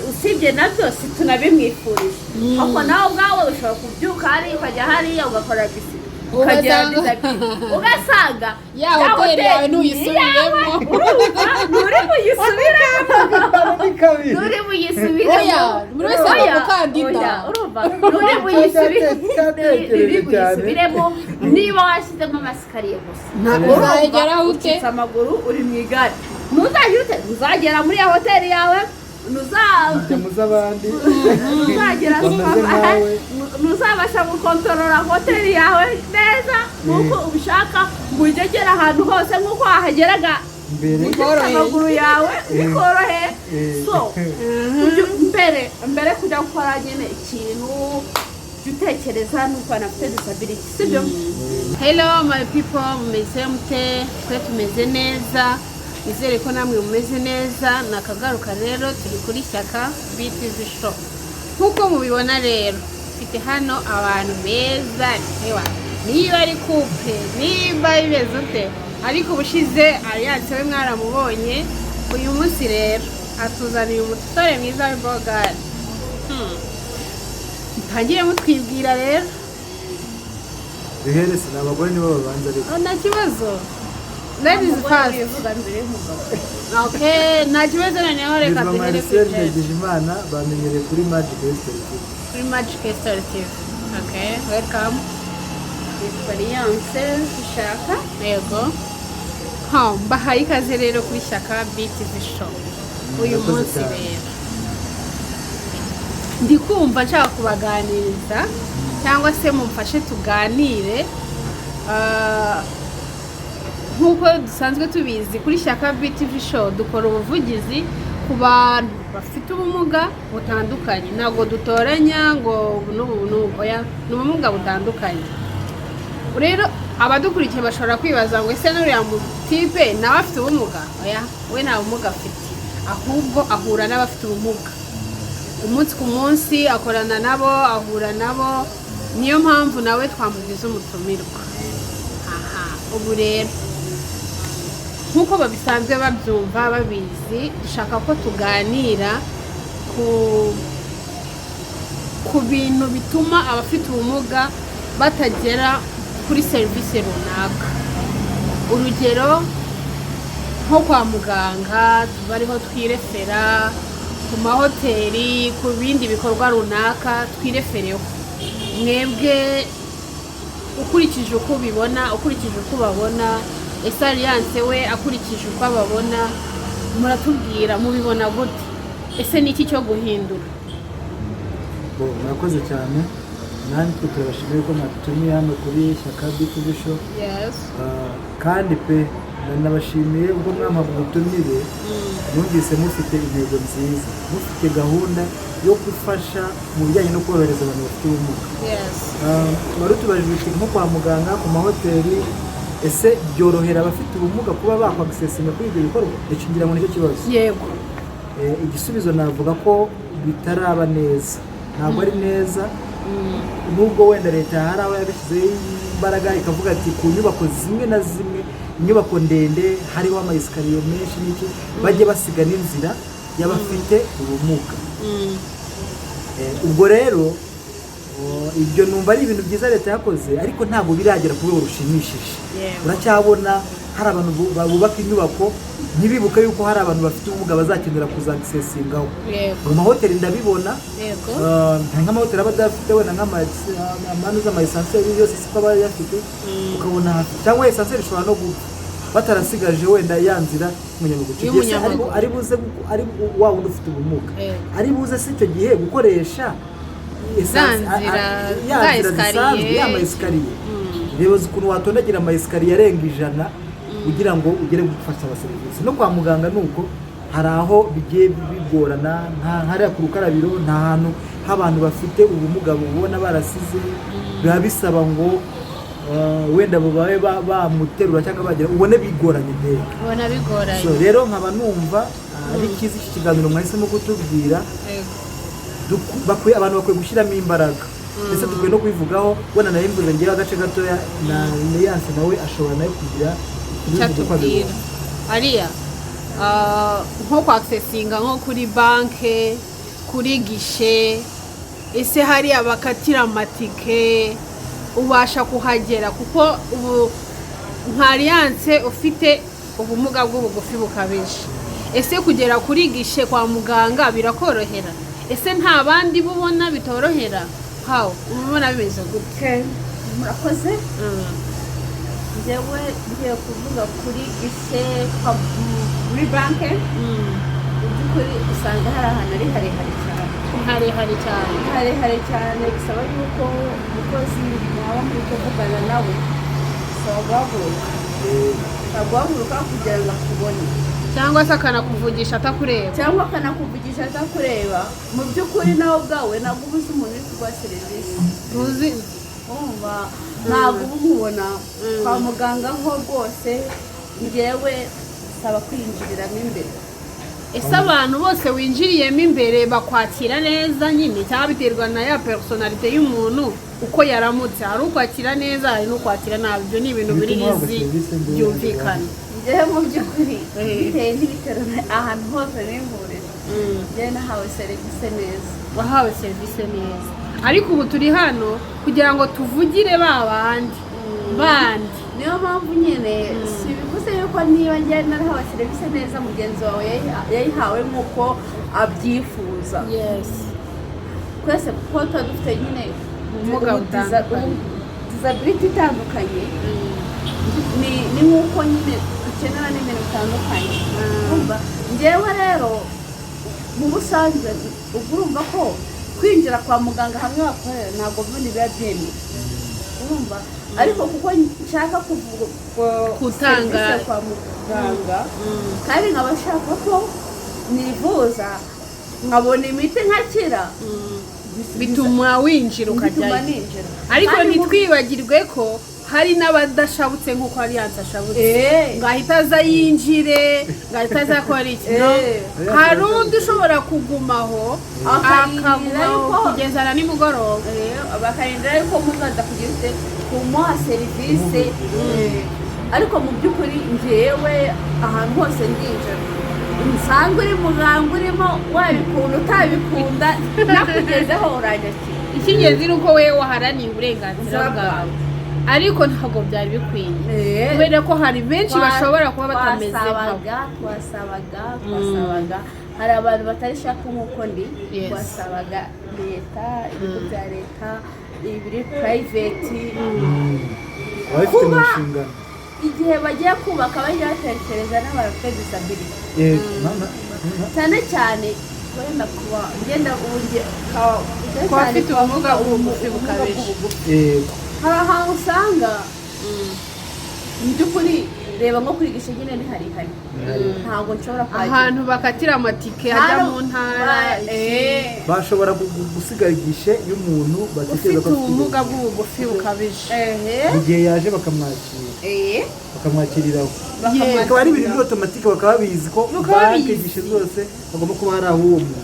Usibye nabyo, si tunabimwifurije, ahubwo nawe ubwawe ushobora kubyuka hariya, ukajya hariya, ugakora bisi, ukagira disability, ugasanga Ya hoteli yawe ntuyisubiremo. Urumva, nturi buyisubiremo. Ni kabiri. Nturi buyisubiremo. Oya, buri wese aba Oya, umukandida. oya, urumva, nturi buyisubire Cyatekereje nturi cyane. buyisubiremo niba washyizemo amasikariye gusa. Ntabwo uzayigeraho ute? Ucitse amaguru, uri mu igare, ntuzagera ute? Ntuzagera muri ya hoteli yawe, Jya mu z'abandi ntuzagera bameze nkawe. Ntuzabasha gukontorora hoteli yawe neza nk'uko ubishaka, ngo ujye ugera ahantu hose nk'uko wahageraga mbere. ufite Bikoroheye. amaguru yawe bikoroheye. So mbere kujya gukora nyine ikintu, jya utekereza n'uko anafite disability, sibyo? Hello my people, mumeze mute? Twe tumeze neza, nizere ko namwe mumeze neza. Ni akagaruka rero, turi kuri Shyaka BTV Show. Nk'uko mubibona rero, mfite hano abantu beza. Ewa, niba ari couple, niba bimeze ute, ariko ubushize Alliance we mwaramubonye. Uyu munsi rero atuzaniye umusore mwiza w'imbogari. Mutangire mutwibwira rero. Duherese ni abagore, nibo babanza ariko. Oh, nta kibazo, ladies first. Wivuga mbere y'umugabo. Okay, nta kibazo. Noneho reka Nitwa duhere Marcel kuri Jeff. Ndagijimana, bamenyereye kuri Magic History TV. Kuri Magic Story TV. Okay, welcome. Yitwa Alliance Ishaka. Yego, ha, mbahaye ikaze rero kuri Shyaka BTV Show uyu Murakoze munsi. cyane. Rero ndi kumva nshaka kubaganiriza, cyangwa se mumfashe tuganire. Nk'uko dusanzwe tubizi, kuri Shyaka BTV Show dukora ubuvugizi ku bantu bafite ubumuga butandukanye. Ntabwo dutoranya ngo ubu n'ubu n'ubu, oya, ni ubumuga butandukanye. Rero abadukurikiye bashobora kwibaza ngo: "Ese n'uriya mutipe nawe afite ubumuga?" Oya, we nta bumuga afite, ahubwo ahura n'abafite ubumuga umunsi ku munsi, akorana nabo, ahura nabo. Niyo mpamvu nawe twamugize umutumirwa. Aha ubu rero, nk'uko babisanzwe babyumva, babizi, dushaka ko tuganira ku bintu bituma abafite ubumuga batagera kuri serivisi runaka. Urugero, nko kwa muganga tuba ariho twirefera, ku mahoteli, ku bindi bikorwa runaka twirefereho. Mwebwe, ukurikije uko ubibona, ukurikije uko ubabona, ese Alliance we akurikije uko ababona, muratubwira mubibona gute? Ese ni iki cyo guhindura? Bo, murakoze cyane, natwe turabashimiye ko mwatumiye hano kuri Shyaka BTV Show. Kandi pe, nabashimiye ubwo mwampaga ubutumire. Numvise mufite intego nziza, mufite gahunda yo gufasha mu bijyanye no korohereza abantu bafite ubumuga. Wari utubajije uti nko kwa muganga, ku mahoteli, ese byorohera abafite ubumuga kuba bakwagisesinga kuri ibyo bikorwa? Icyo ngira ngo nicyo kibazo. Yego. Igisubizo navuga ko bitaraba neza, ntabwo ari neza, nubwo wenda leta hari aho yabishyizeho imbaraga, ikavuga ati ku nyubako zimwe na zimwe, inyubako ndende, hariho amayesikariye menshi n'iki, bajye basiga n'inzira y'abafite ubumuga. Ubwo rero ibyo numva ari ibintu byiza leta yakoze, ariko ntabwo biragera ku rwego rushimishije. Uracyabona hari abantu bubaka inyubako ntibibuke yuko hari abantu bafite ubumuga bazakenera kuzagisesingaho. Mu mahoteli ndabibona. Hari nk'amahoteli aba adafite wenda nk'amanu z'ama ascenseur yose, siko aba ayafite. Ukabona cyangwa ascenseur ishobora no gupfa batarasigaje wenda ya nzira y'umunyamaguru. Icyo gihe se Y'umunyamaguru. ari buze ari wa wundi ufite ubumuga ari buze si icyo gihe gukoresha Za nzira, ya za nzira zisanzwe, escalier. ya ma escalier. Reba ukuntu watondagira ama escalier arenga 100 kugira ngo ugere gufasha serivisi. No kwa muganga ni uko, hari aho bigiye bigorana, nka hariya ku rukarabiro, nta hantu h'abantu bafite ubumuga bubona barasize. Biba bisaba ngo wenda babe bamuterura cyangwa bagira, ubone bigoranye mbega. Ubona bigoranye. So rero nkaba numva ari cyiza iki kiganiro mwahisemo kutubwira. Abantu bakwiye gushyiramo imbaraga, ndetse dukwiye no kubivugaho. Wenda nayo mvuze ngewe agace gatoya, na Alliance nawe ashobora nawe kugira icyo kubivuga uko atubwira. abibona. Ariya. Nko kwaccessinga nko kuri banke, kuri guichet, ese hariya bakatira amatike, ubasha kuhagera? Kuko ubu nka Alliance ufite ubumuga bw'ubugufi bukabije, ese kugera kuri guichet kwa muganga birakorohera? Ese nta bandi bubona bitorohera? Hawe ubona bimeze gute? Murakoze. Njyewe ngiye kuvuga kuri guichet muri banki. Mu by'ukuri usanga hari ahantu ari harehare cyane. Harehare cyane. Harehare cyane, bisaba yuko umukozi mwaba muri kuvugana nawe bisaba guhaguruka, bisaba guhaguruka kugira ngo akubone. Cyangwa se akanakuvugisha atakureba. Cyangwa akanakuvugisha atakureba. Mu by'ukuri nawe ubwawe ntabwo uba uzi umuntu uri kuguha serivisi. Tuzi. Urumva ntabwo uba umubona. Kwa muganga ho rwose ngewe saba kwinjiriramo imbere. Ese abantu bose winjiriyemo imbere bakwakira neza nyine, cyangwa biterwa na ya personnalité y'umuntu uko yaramutse? Hari ukwakira neza, hari n'ukwakira nabi. Ibyo ni ibintu biri Bituma uhabwa izi serivisi mbere. Byumvikana. Ngewe mu by'ukuri bitewe n'ibitaro ahantu hose nivurije, ngewe nahawe serivisi neza. Wahawe serivisi neza, ariko ubu turi hano kugira ngo tuvugire ba bandi bandi. Niyo mpamvu nyine si bivuze yuko niba ngewe narahawe serivisi neza, mugenzi wawe yayihawe nk'uko abyifuza. Twese kuko tuba dufite nyine ubumuga butandukanye. Disability itandukanye, ni nk'uko nyine dukenera n'ibintu bitandukanye. Urumva ngewe rero mu busanzwe ubwo urumva ko kwinjira kwa muganga hamwe bakorera ntabwo bundi biba byemewe, urumva, ariko kuko nshaka kuvuga Gutanga- serivisi kwa muganga kandi nkaba nshaka ko nivuza nkabona imiti nkakira, bituma winjira bituma ukajyayo. Ninjira. Ariko Kandi ntitwibagirwe ko hari n'abadashabutse nk'uko Alliance ashabutse, Eh. ngo ahita aza yinjire, ngo ahita aza akora iki, no. Eh. Hari undi ushobora kugumaho, akarindira akagumaho kugeza na nimugoroba. Bakarindira yuko muzaza kugira ute, kumuha serivisi. Ariko mu by'ukuri njyewe ahantu hose ndinjira, nsanga uri muganga urimo, wabikunda utabikunda, nakugezeho uranyakira. Icy'ingenzi ni uko wowe waharaniye uburenganzira bwawe, ariko ntabwo byari bikwiye, kubera ko hari benshi bashobora kuba batameze nkawe. Twasabaga, hari abantu batarishaka nk'uko ndi. Twasabaga leta, ibigo bya leta, ibiri private, ababifite mu Kuba- nshingano, igihe bagiye kubaka bajya batekereza n'abantu bafite disability, yego cyane cyane wenda kuba ngenda ubu Ku bafite ubumuga bw'ubugufi bukabije. Hari ahantu usanga mu by'ukuri, reba nko kwigisha nyine ni harehare, ntabwo nshobora kuhagera. Ahantu bakatira amatike hajya mu ntara. Bashobora gusiga guichet y'umuntu batekereza ufite ko afite ubumuga bw'ubugufi bukabije. Mu gihe yaje bakamwakira, bakamwakiriraho, bikaba ari ibintu biri automatique, bakaba babizi ko Bakaba banki, babizi. Guichet zose hagomba kuba hari aho uwo muntu.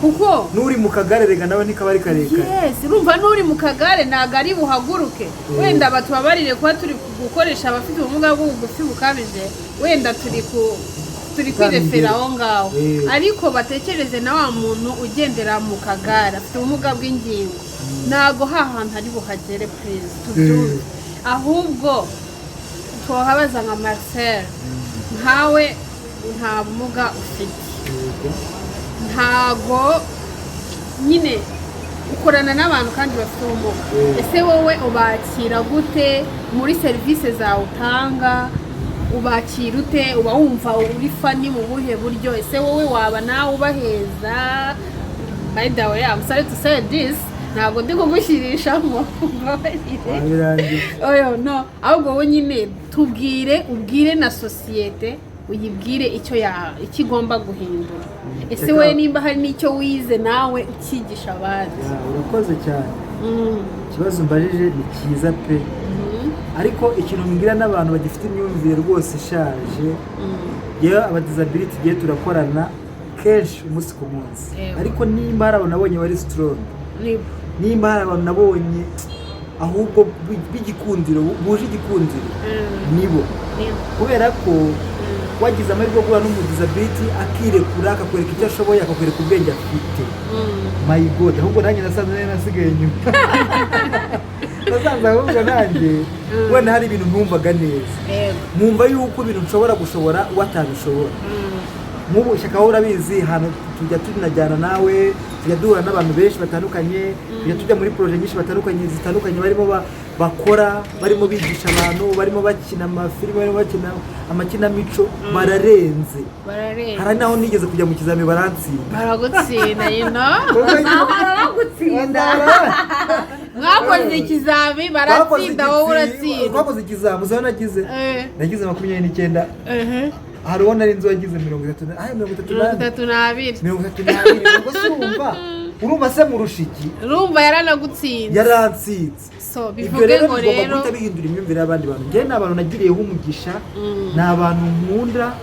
Kuko n'uri mu kagare rega nawe ntikaba ari karekare. Yes, urumva n'uri mu kagare ntabwo ari buhaguruke. Wenda batubabarire kuba turi gukoresha abafite ubumuga bw'ubugufi bukabije, wenda turi Gutanga kwirefera ingero. aho ngaho, ariko batekereze na wa muntu ugendera mu kagare afite ubumuga bw'ingingo, ntabwo ha hantu ari buhagere. Please tubyumve. Ahubwo twahabaza nka Marcel, nkawe nta bumuga ufite, ntago nyine ukorana n'abantu kandi bafite ubumuga. Ese wowe ubakira gute muri serivisi zawe utanga? Ubakira ute? Uba wumva uri funny mu buhe buryo? Ese wowe waba nawe ubaheza? By the way, I'm sorry to say this, ntabwo ndi kugushyirishamo, mbabarire. Wabirangiye. Oyo no, ahubwo wowe nyine tubwire, ubwire na sosiyete, uyibwire icyo ya icyo igomba guhindura. Ese wowe nimba hari n'icyo wize nawe ukigisha abandi? Ya, urakoze cyane. Ikibazo mbajije ni cyiza pe, ariko ikintu mbwira n'abantu bagifite imyumvire rwose ishaje, yewe abadisability igihe turakorana kenshi umunsi ku munsi, ariko nimba hari abantu nabonye bari strong, nimba hari abantu nabonye ahubwo b'igikundiro, buje igikundiro, nibo, kubera ko Wagize amahirwe yo guhura n'umu disability, akirekura, akakwereka icyo ashoboye, akakwereka ubwenge afite, my God, ahubwo nanjye nasanze nari nasigaye inyuma. Nasanze ahubwo nanjye wenda hari ibintu ntumvaga neza, nkumva yuko ibintu nshobora gushobora we atabishobora. Nk'ubu Shyaka, wowe urabizi, ahantu tujya tunajyana nawe, tujya duhura n'abantu benshi batandukanye, tujya tujya muri projet nyinshi batandukanye zitandukanye barimo bakora, barimo bigisha abantu, barimo bakina amafilime, barimo bakina amakinamico, bararenze. Bararenze. Hari naho nigeze kujya mu kizami barantsinda. Baragutsinda, you know. Bahora bagutsinda. Mwakoze ikizami baratsinda, wowe uratsinda. Twakoze ikizami, uzi aho nagize? Nagize 29. Hari uwo nari nzi wagize 30 mirongo itatu mirongo n'ane. 32. 32. Ubwo se urumva se murusha iki? Urumva yaranagutsinze. Yarantsinze. So Ibyo bivuge rero ngo bigomba rero guhita bihindura imyumvire y'abandi bantu. Njyewe ni abantu nagiriyeho umugisha, ni abantu nkunda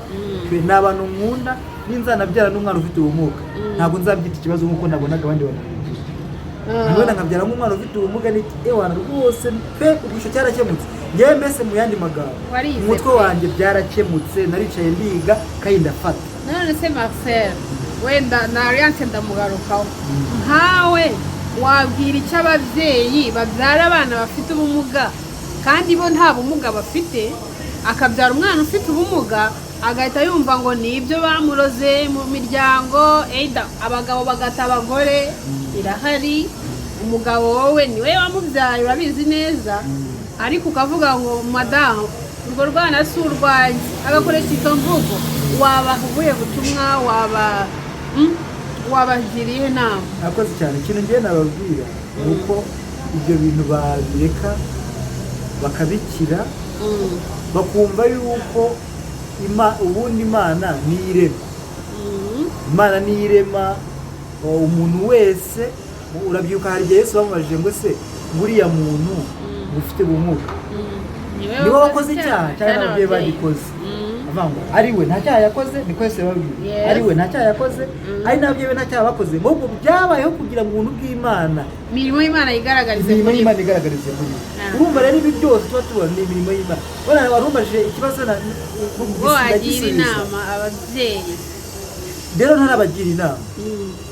pe, ni abantu nkunda. Ninzanabyara n'umwana ufite ubumuga, ntabwo nzabyita ikibazo nk'uko nabonaga abandi bantu babigira. Wenda nkabyara nk'umwana ufite ubumuga, ni ewana rwose pe, ubwo cyarakemutse. Ngewe mbese mu yandi magambo, Warize mu mutwe pe. wanjye byarakemutse, naricaye ndiga kandi ndafata. None se Marcel, wenda na Alliance ndamugarukaho, nkawe wabwira icyo ababyeyi babyara abana bafite ubumuga kandi bo nta bumuga bafite, akabyara umwana ufite ubumuga agahita yumva ngo ni ibyo bamuroze mu miryango, either abagabo bagata abagore, irahari, umugabo wowe niwe wamubyaye urabizi neza, ariko ukavuga ngo madamu urwo rwana si urwanjye, agakoresha izo mvugo, wabaha ubuhe butumwa? Waba wabagiriye inama? Nakoze cyane. Ikintu ngewe nababwira ni uko ibyo bintu babireka, bakabikira, bakumva yuko ubundi Imana niyo irema. Imana niyo irema umuntu wese. Urabyibuka hari igihe Yesu bamubajije ngo: "Se nguriya muntu ufite ubumuga niwe wakoze icyaha cyangwa n'ababyeyi bagikoze?" Avuga ngo ari we nta cyaha yakoze, niko Yesu yababwiye. Ari we nta cyaha yakoze, ari n'ababyeyi be nta cyaha bakoze, ngo ahubwo byabayeho kugira ngo ubuntu bw'Imana, imirimo y'Imana yigaragarize imirimo muri bo. y'Imana igaragarize muri bo. Urumva rero ibi byose tuba tubona ni imirimo y'Imana. Wenda wari umbajije ikibazo Ubwo wagira ndagisubiza. inama ababyeyi. Rero ntarabagira inama,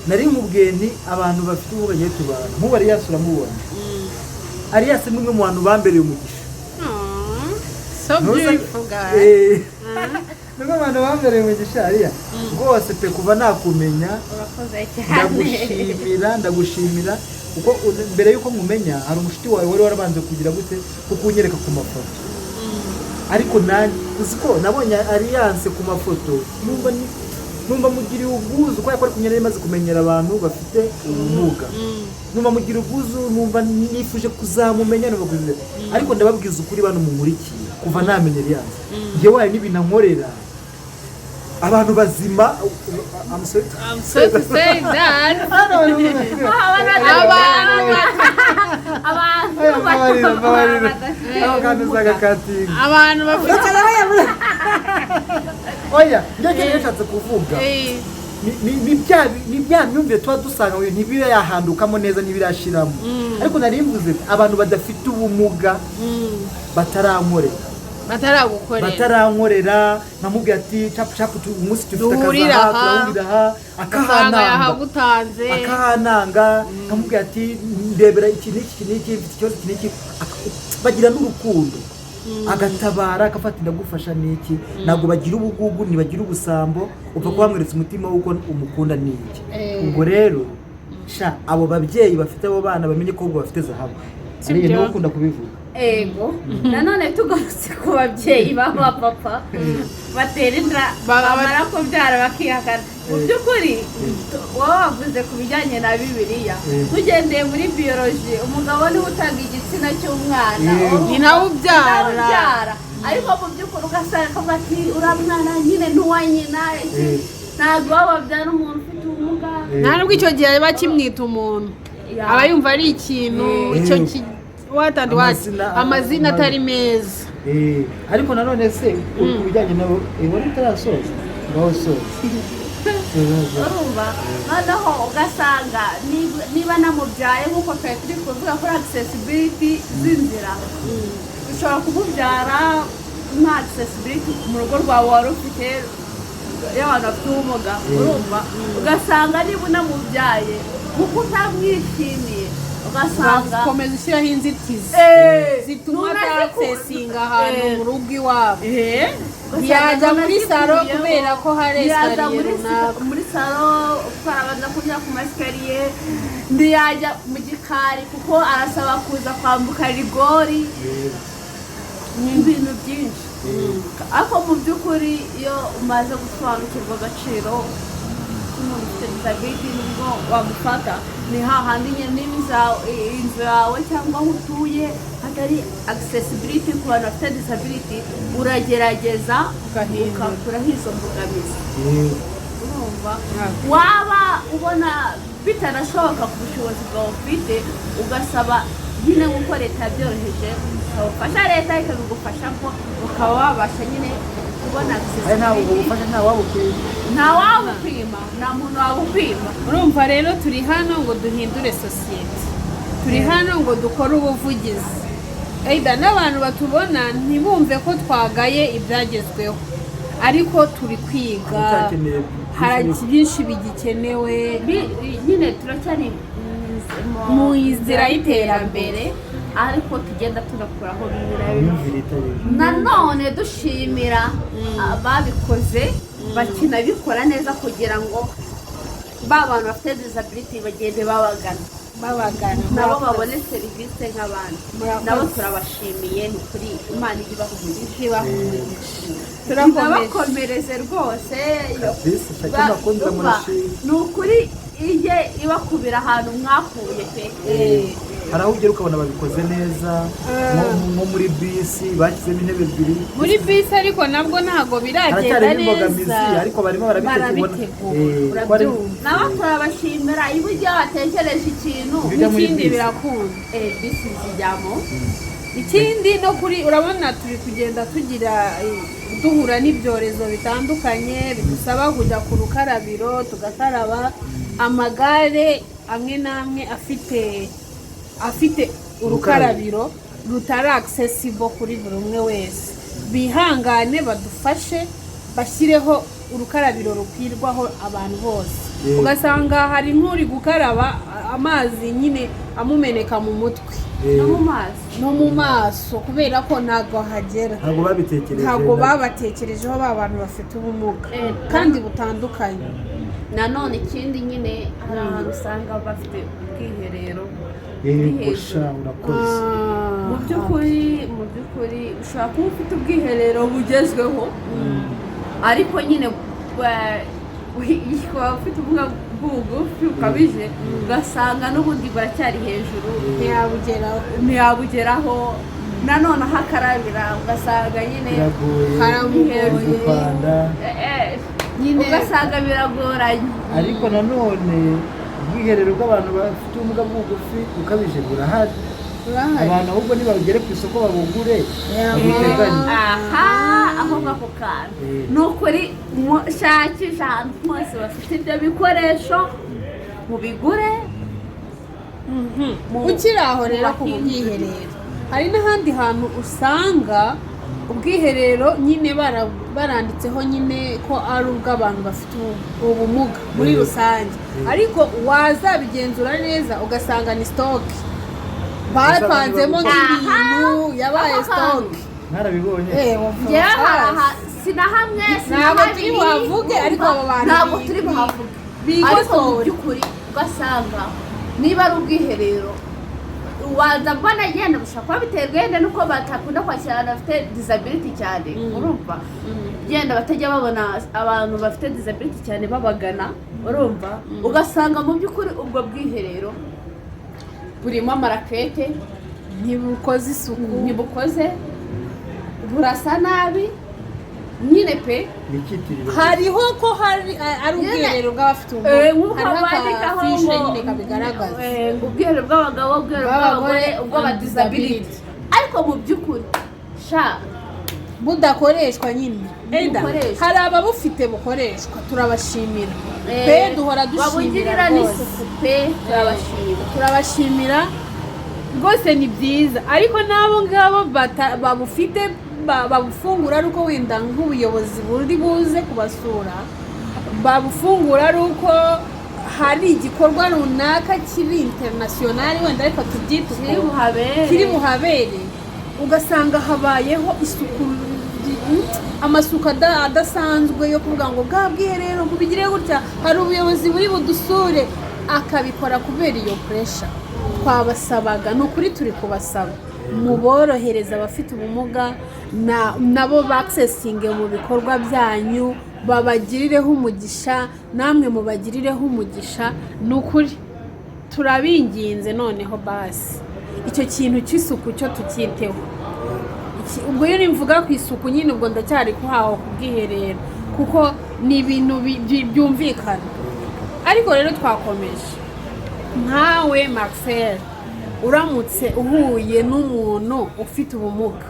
nari nkubwiye nti abantu bafite ubumuga ngiye tubana. Nk'ubu Alliance uramubona. Alliance ni umwe mu bantu bambereye umugisha. Aw, so beautiful guy. Ni umwe mu bantu bambereye umugisha. Ariya rwose pe, kuva nakumenya, Urakoze cyane. ndagushimira, ndagushimira kuko mbere y'uko nkumenya hari umushuti wawe wari warabanje kugira gute, kukunyereka ku mafoto. Ariko nanjye uzi ko nabonye Alliance ku mafoto, numva mugiriye ubwuzu, kubera ko ari kumwe nari maze kumenyera abantu bafite ubumuga, numva mugira ubwuzu, numva nifuje kuzamumenya, numva kuzamumenya. Ariko ndababwiza ukuri, bano mumurikiye, kuva namenya Alliance, njyewe hari n'ibintu ankorera abantu bazima. I'm sorry to I'm sorry to say that. Abantu abantu Oya, mbabarira, mbabarira. Ako kantu uzagakatinga. Abantu bafite Oya, njye cyo nashatse kuvuga, ni bya myumvire tuba dusanga ngo ntibibe yahandukamo neza, ntibirashiramo. Ariko nari mvuze abantu badafite ubumuga batarankorera. Bataragukorera. Batarankorera, nkamubwira ati capu capu, umunsi dufite akazi Duhurira aha, aha. turahurira aha, usanga akahananga, yahagutanze. akahananga, nkamubwira ati ndebera iki n'iki, iki n'iki, mfite ikibazo iki n'iki. Bagira n'urukundo, agatabara, akafata ndagufasha n'iki. Ntabwo bagira ubugugu, ntibagira ubusambo, upfa kuba wamweretse umutima w'uko umukunda n'iki. Ubwo rero sha, abo babyeyi bafite abo bana bamenye ko ahubwo bafite zahabu. Si Ariyo byo? niwe ukunda kubivuga. Ego, nanone tugarutse ku babyeyi b'abapapa batera inda, bamara kubyara bakihakana. Mu by'ukuri wowe wavuze ku bijyanye na Bibiliya, tugendeye muri biyoloji, umugabo niwe utanga igitsina cy'umwana. Urumva? Ni nawe ubyara. Ni nawe ubyara, ariko mu by'ukuri ugasanga akavuga ati uriya mwana nyine ni uwa nyina iki. Ntabwo baba babyara umuntu ufite ubumuga. Nta nubwo icyo gihe aba akimwita umuntu, aba yumva ari ikintu icyo what and what. Amazina atari meza. Ariko nanone se ku bijyanye nabo, wari utarasoza, ngaho soza. Soza. Urumva noneho ugasanga niba namubyaye, nk'uko twari turi kuvuga kuri accessibility z'inzira, ushobora kumubyara. nka accessibility mu rugo rwawe wari ufite y'abantu bafite ubumuga, urumva, ugasanga niba unamubyaye kuko utamwishimiye, ugasanga ugakomeza ushyiraho inzitizi zituma ata-accessinga ahantu mu rugo iwabo. Ntiyajya muri salo kubera ko hari Ntiyajya escalier muri runaka. Muri salo kuko arabanza kunyura ku ma escalier, ntiyajya mu gikari kuko arasaba kuza kwambuka rigori, ni ibintu byinshi. Ariko mu by'ukuri iyo umaze gusobanukirwa agaciro k'umuntu ufite disability, nibwo wamufata. Ni hahandi nyine niba inzu yawe cyangwa aho utuye hatari accessibility ku bantu bafite disability, uragerageza Ugahindura. ugakuraho izo mbogamizi. Urumva, waba ubona bitanashoboka ku bushobozi bwawe ufite, ugasaba nyine nk'uko leta yabyoroheje, ukabafasha, leta ikabigufasha ko ukaba wabasha nyine kubona Ari ntabwo accessibility. ubufasha nta wabukwima. Nta wabukwima, nta muntu wabukwima. Urumva rero, turi hano ngo duhindure sosiyete, turi hano ngo dukore ubuvugizi. Either n'abantu batubona ntibumve ko twagaye ibyagezweho, ariko turi kwiga. Haracyakeneye. Hari byinshi bigikenewe. Nyine turacyari Mu nzira y'iterambere. Ariko tugenda tunakuraho bimwe na bimwe. Imyumvire itari Nanone dushimira ababikoze bakinabikora neza kugira ngo ba bantu bafite disability bagende babagana, babagana, nabo babone serivisi nk'abandi. Murakoze. Nabo turabashimiye, ni ukuri Imana ijye ibaha umugisha. Ibaha umugisha. Turakomeje. Inabakomereze rwose. Kabisa, shaka amakundira murashima. Ni ukuri ijye ibakubira ahantu mwakuye pe. Hari aho ugera ukabona babikoze neza, nko muri bisi bashyizemo intebe ebyiri. Muri bisi, ariko nabwo ntabwo biragenda Haracyarimo imbogamizi, neza. ariko barimo barabitegura. Barabitegura, Ko ari- urabyumva. Nabo turabashimira iyo ujya watekereje ikintu. Bijya muri N'ikindi bisi. birakunda. Bisi zijyamo. Ikindi no kuri, urabona turi kugenda tugira duhura n'ibyorezo bitandukanye bidusaba kujya ku rukarabiro tugakaraba. Amagare amwe n'amwe afite urukarabiro rutari accessible kuri buri umwe wese, bihangane badufashe bashyireho urukarabiro rukwirwaho abantu bose. Ugasanga hari nk'uri gukaraba amazi nyine amumeneka mu mutwe No mu maso. No mu maso, kubera ko ntabwo hagera. Ntabwo babitekereje. Ntabwo babatekerejeho ba bantu bafite ubumuga kandi butandukanye. Nanone ikindi nyine, hari ahantu usanga bafite ubwiherero buri Yego hejuru. Sha, urakoze. Mu by'ukuri ushobora kuba ufite ubwiherero bugezweho, ariko nyine ukaba ufite ubumuga bw'ubugufi bukabije, ugasanga n'ubundi buracyari hejuru. Ntiyabugeraho. Ntiyabugeraho. Nanone aho akarabira ugasanga nyine Biragoye. Haramugoye. Gupanda. Nyine. Ugasanga biragoranye. Ariko nanone ubwiherero bw'abantu bafite ubumuga bw'ubugufi bukabije burahari. Burahari. Abantu ahubwo nibagere ku isoko babugure, babuteganye. Aha, aho ngako kantu. Ni ukuri mushakisha ahantu hose bafite ibyo bikoresho mubigure. Ukiri aho rero ku Mubahindure. bwiherero, hari n'ahandi hantu usanga ubwiherero nyine baranditseho nyine ko ari ubw'abantu bafite ubumuga muri rusange, ariko wazabigenzura neza ugasanga ni stock bapanzemo nk'ibintu yabaye Aho stock. hantu. Mwarabibonye? Njyewe hari aha si na hamwe, si na Ntabwo habiri, turi buhavuge, ariko abo bantu ntabwo turi buhavuge, ariko mu bigosore. by'ukuri ugasanga niba ari ubwiherero, waza mbona yenda bushobora kuba biterwa yenda nuko batakunda kwakira abantu bafite disability cyane. Urumva, yenda batajya babona abantu bafite disability cyane babagana. Urumva, ugasanga mu by'ukuri ubwo bwiherero burimo amarakete, ntibukoze isuku, ntibukoze, burasa nabi nyine pe. Ni icyitiriro. Hariho ko hari ari ubwiherero bw'abafite ubumuga, Nk'uko hariho bandikaho akafishe ngo nyine kabigaragaza. Ngo ubwiherero bw'abagabo, ubwiherero bw'abagore, Bw'abagore, ubw'abadisability, ariko mu by'ukuri sha budakoreshwa nyine. Enda Bukoreshwa. hari ababufite bukoreshwa, turabashimira pe, duhora dushimira babugirira rwose. n'isuku pe, turabashima. Turabashimira rwose, ni byiza, ariko n'abo ngabo babufite babufungura ari uko wenda nk'ubuyobozi buri buze kubasura, babufungura ari uko hari igikorwa runaka kiri international wenda, reka tubyite uko, Kiri buhabere. Kiri buhabere, ugasanga habayeho isuku, amasuku adasanzwe yo kuvuga ngo bwa bwiherero mubigire gutya, hari ubuyobozi buri budusure, akabikora kubera iyo pressure. Twabasabaga, ni ukuri turi kubasaba, muborohereza abafite ubumuga nabo bakisesinge mu bikorwa byanyu, babagirireho umugisha, namwe mubagirireho umugisha. Ni ukuri turabinginze. Noneho basi icyo kintu cy'isuku cyo tucyiteho. Ubwo iyo nimvuga ku isuku nyine, ubwo ndacyari kuhaho ku bwiherero, kuko ni ibintu byumvikana. Ariko rero twakomeje. Nkawe Marcel, uramutse uhuye n'umuntu ufite ubumuga,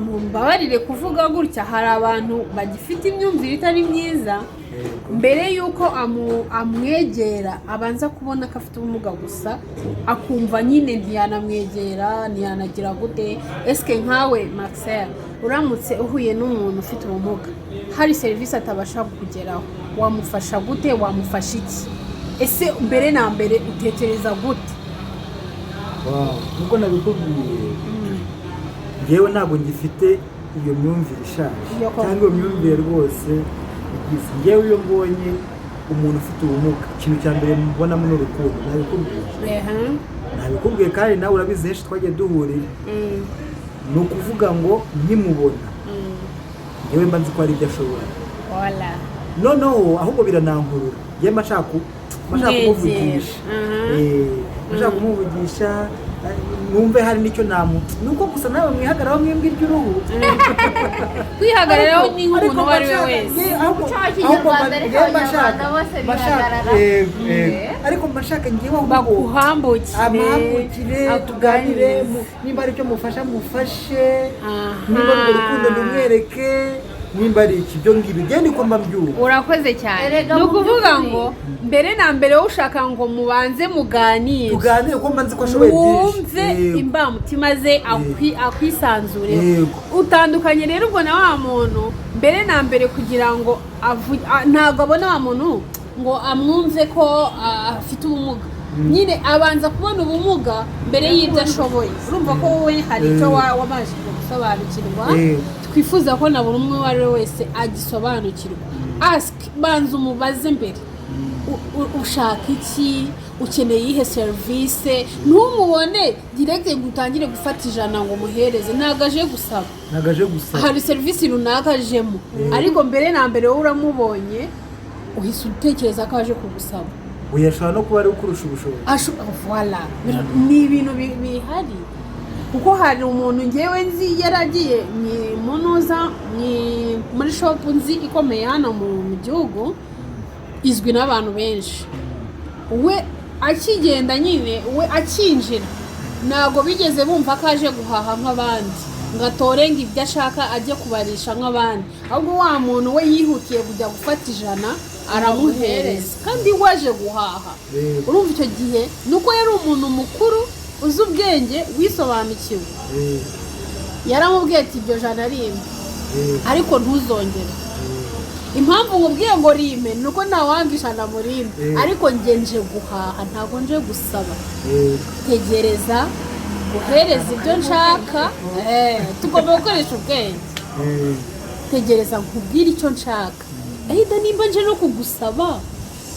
mumbabarire kuvuga gutya, hari abantu bagifite imyumvire itari myiza, mbere y'uko amwegera abanza kubona ko afite ubumuga gusa, akumva nyine ntiyanamwegera, ntiyanagira gute. Esike nkawe Marcel, uramutse uhuye n'umuntu ufite ubumuga, hari serivisi atabasha kugeraho, wamufasha gute? Wamufasha iki? Ese mbere na mbere utekereza gute? Wow, nkuko nabikubwiye, ngewe ntabwo ngifite iyo myumvire ishaje Iyo koko. cyangwa iyo myumvire rwose igize. Ngewe iyo mbonye umuntu ufite ubumuga, ikintu cya mbere mbonamo ni urukundo. Nabikubwiye, nabikubwiye, kandi nawe urabizi, henshi twagiye duhurira. Ni ukuvuga ngo nkimubona, ngewe mba nzi ko hari ibyo ashobora. Wala. Noneho ahubwo biranankurura, ngewe mba nshaka Kumwegera. kumuvugisha. Mba nshaka kumuvugisha, numve hari n'icyo namu, nuko gusa nawe mwihagararaho mwebwe iry'uruhu. Kwihagararaho ni nk'umuntu Ariko uwo ari we mba nshaka- wese. Ahubwo Umuco wa ahubwo Kinyarwanda, ariko ngewe mba Abanyarwanda nshaka- bose mba nshaka- bihagarara. Yego, yego. Ariko mba nshaka ngewe ahubwo Baguhambukire. Amahambukire, tuganire, nimba hari icyo mufasha mufashe, nimba ari urwo rukundo ndumwereke, nimba ari iki, ibyo ngibyo ngewe niko mba mbyumva. Urakoze cyane. Erega Ni mu ukuvuga by'ukuri- ngo mbere na mbere wowe ushaka ngo mubanze muganire, Tuganire kuko mba nzi ko ashoboye byinshi. Wumve imbamutima ze, akwisanzure. Utandukanye rero ubwo na wa muntu mbere na mbere kugira ngo ntabwo abona wa muntu ngo amwumve ko afite ubumuga. Nyine abanza kubona ubumuga mbere y'ibyo ashoboye. Urumva ko wowe hari icyo wabashije gusobanukirwa. Twifuza ko na buri umwe uwo ari we wese agisobanukirwa. Ask, banza umubaze mbere. Ushaka iki? Ukeneye iyihe serivisi? Ntumubone direct ngo utangire gufata 100 ngo umuhereze. Ntabwo aje gusaba. Ntabwo aje gusaba. Hari serivisi runaka ajemo, ariko mbere na mbere wowe uramubonye, uhise utekereza ko aje kugusaba. Oya, ashobora no kuba ari ukurusha ubushobozi. Voilà. Ni ibintu bihari, kuko hari umuntu ngewe nzi yaragiye munuza muri shop nzi ikomeye hano mu gihugu, izwi n'abantu benshi. We akigenda nyine, we akinjira, ntabwo bigeze bumva ko aje guhaha nk'abandi, ngo atore ngo ibyo ashaka ajye kubarisha nk'abandi. Ahubwo wa muntu we yihutiye kujya gufata 100 aramuhereza, kandi waje guhaha. Urumva icyo gihe ni uko yari umuntu mukuru uzi ubwenge, wisobanukiwe. Yaramubwiye ati: "Iryo jana rimwe, ariko ntuzongere. Impamvu nkubwiye ngo rime ni uko ntawanga 100 mu rindi, ariko njye nje guhaha, ntabwo nje gusaba. Tegereza guhereza ibyo nshaka." Tugomba gukoresha ubwenge. "Tegereza nkubwire icyo nshaka. Ahita nimba nje no kugusaba,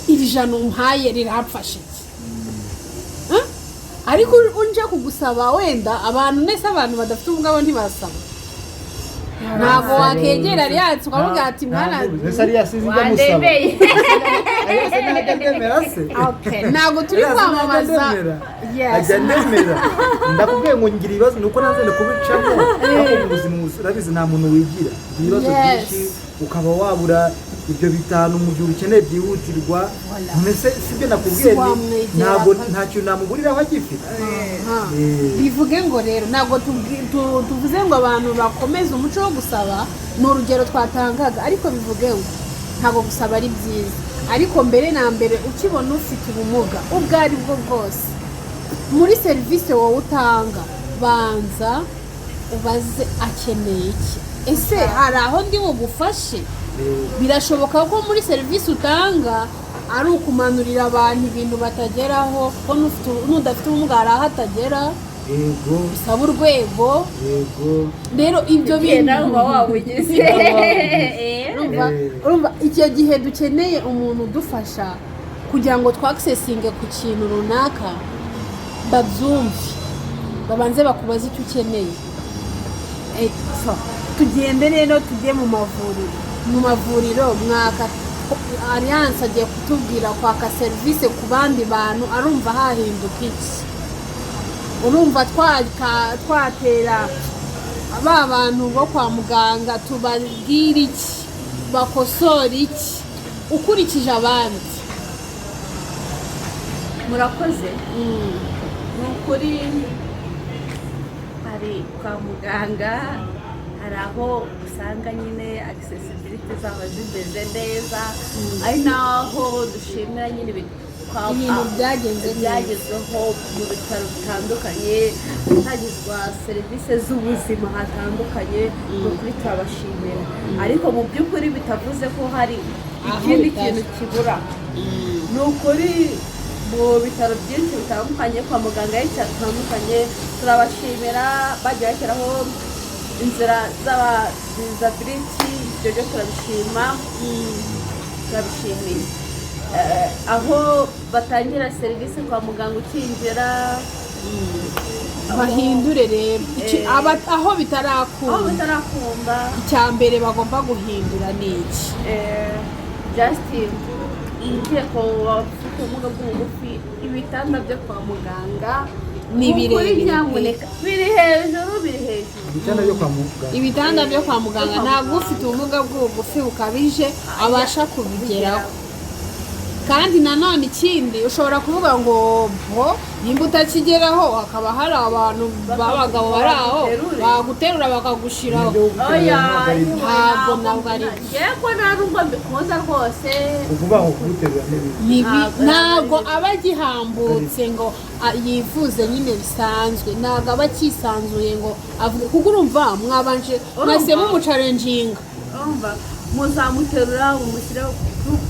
iri jana umpaye riramfasha iki? Huh? Ariko unje kugusaba wenda abantu nese, abantu badafite ubumuga bo ntibasaba. Ntabwo wakegera Alliance ukavuga ati: 'Mwana.'" Mbese Alliance ijya musaba? Wandemeye. Alliance ntajya ndemera se? Okay, ntabwo turi Alliance ntajya kwamamaza. ndemera. Yes. Ajya ndemera. Ndakubwiye ngo ngira ibibazo, ni uko nanze kubicamo, ariko mu buzima urabizi nta muntu wigira. Ugira ibibazo byinshi, ukaba wabura ibyo 5 mu gihe ubikeneye byihutirwa. Voilà. Mbese sibyo nakubwiye Si wamwegera ntabwo nta kintu namuguriraho agifite. Aha. Bivuge ngo rero ntabwo tuvuze ngo abantu bakomeze umuco wo gusaba, ni urugero twatangaga. Ariko bivuge ngo ntabwo gusaba ari byiza, ariko mbere na mbere ukibona ufite ubumuga ubwo ari bwo bwose muri serivisi wowe utanga, Banza ubaze akeneye iki. Ese hari aho ndi bugufashe? Birashoboka ko muri serivisi utanga ari ukumanurira abantu ibintu batageraho, ko n'udafite ubumuga hari aho atagera, bisaba urwego. Rero ibyo bintu nawe uba wabugize. Urumva icyo gihe dukeneye umuntu udufasha kugira ngo twakisesinge ku kintu runaka, babyumve, babanze bakubaze icyo ukeneye. So, tugende rero tujye mu mavuriro. Mu mavuriro mwaka Alliance agiye kutubwira kwaka serivisi ku bandi bantu, arumva hahinduka iki? Urumva twatera ba bantu bo kwa muganga, tubabwira iki, bakosora iki ukurikije abandi? Murakoze. Ni ukuri hari kwa muganga hari aho usanga nyine accessibility zaba zimeze neza, ari naho dushimira nyine Ibintu byagenze neza. Byagezweho mu bitaro bitandukanye, hatangirwa serivisi z'ubuzima hatandukanye. Ni ukuri turabashimira, ariko mu by'ukuri bitavuze ko hari Aho ikindi bitari. kintu kibura. Ni ukuri mu bitaro byinshi bitandukanye, kwa muganga henshi hatandukanye, turabashimira, bagiye bashyiraho inzira z'aba disability. Ibyo byo turabishima, turabishimiye. Aho batangira serivisi kwa muganga ukinjira. Bahindure rero aho aho bitarakunda. Bitarakunda. Icya mbere bagomba guhindura ni iki? Just ngiye ku bafite ubumuga bw'ubugufi, ibitanda byo kwa muganga Ni ukuri birebire. Nyamuneka, biri hejuru, biri hejuru. Ibitanda byo kwa muganga? Ibitanda byo kwa muganga ntabwo ufite ubumuga bw'ubugufi bukabije abasha kubigeraho. Kandi nanone ikindi, ushobora kuvuga ngo bo nimba utakigeraho, hakaba hari abantu b'abagabo bari aho Baguterure. baguterura bakagushiraho. Ibyo guterura Oya. ntabwo ari byo. Ntabwo ari byo. Yego, nta nubwo mbikunda rwose. Ukuvuga ngo kuguterura n'ibi Ntabwo Ntabwo aba agihambutse ngo yivuze nyine bisanzwe, ntabwo aba akisanzuye ngo avuge, kuko urumva mwabanje mwese mumuchallenginga. Urumva muzamuterura mumushyire